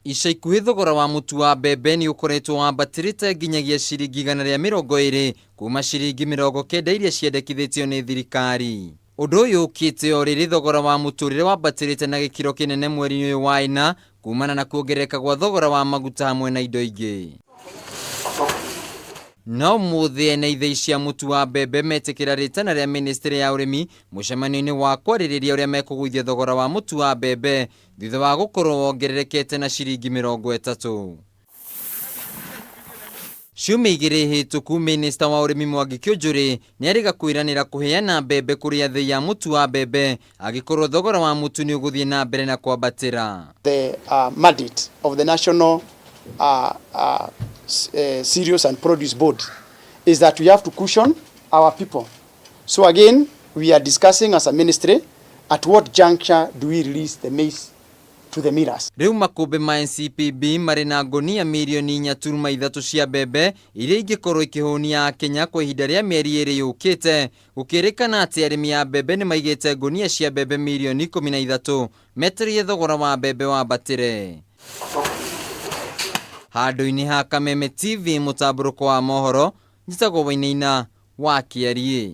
Ica ikuhĩ thogora wa mũtu wa mbembe nĩ ũkoretwo wambatĩrĩte nginyagia ciringi 120 kuma ciringi 90 iria ciendekithĩtio nĩ thirikari. Ũndũ ũyũ ũkĩte o rĩrĩ thogora wa mũtũrĩre wambatĩrĩte na gĩkĩro kĩnene mweri-inĩ ũyũ wa ĩna kumana na kuongerereka gwa thogora wa maguta hamwe na indo ingĩ. No ũmũthĩ ene ithĩi cia mũtu wa mbembe metĩkĩra rĩtana rĩa mĩnĩstĩrĩ ya ũrĩmi mũcemanio-inĩ wa kwarĩrĩria ũrĩa mekũgũithia thogora wa mũtu wa mbembe thutha wa gũkorwo wongererekete na ciringi 30. Ciumia igĩrĩ hĩtũku mĩnĩsta wa ũrĩmi Mwangi Kĩũnjũrĩ nĩarĩga kwĩranĩra kũheana mbembe kũrĩ athĩi a mũtu wa mbembe angĩkorwo thogora wa mũtu nĩũgũthiĩ na mbere na kwambatĩra. The mandate of the National Cereals and Produce Board is that we have to cushion our people. So again, we are discussing as a ministry at what juncture do we release the maize to the millers. Rĩu makũmbĩ ma NCPB marĩ na ngũnia mirioni 4.3 cia mbembe iria ingĩkorwo ikĩhũnia Akenya kwa ihinda rĩa mĩeri 2 yũkĩte. Gũkĩrĩkana atĩ arĩmi a mbembe nĩmaigĩte ngũnia cia mbembe mirioni 13 metereire thogora wa mbembe wambatĩre. Handũ-inĩ ha Kameme TV mũtambũrũko wa mohoro, njĩtagwo Wainaina wa Kĩariĩ.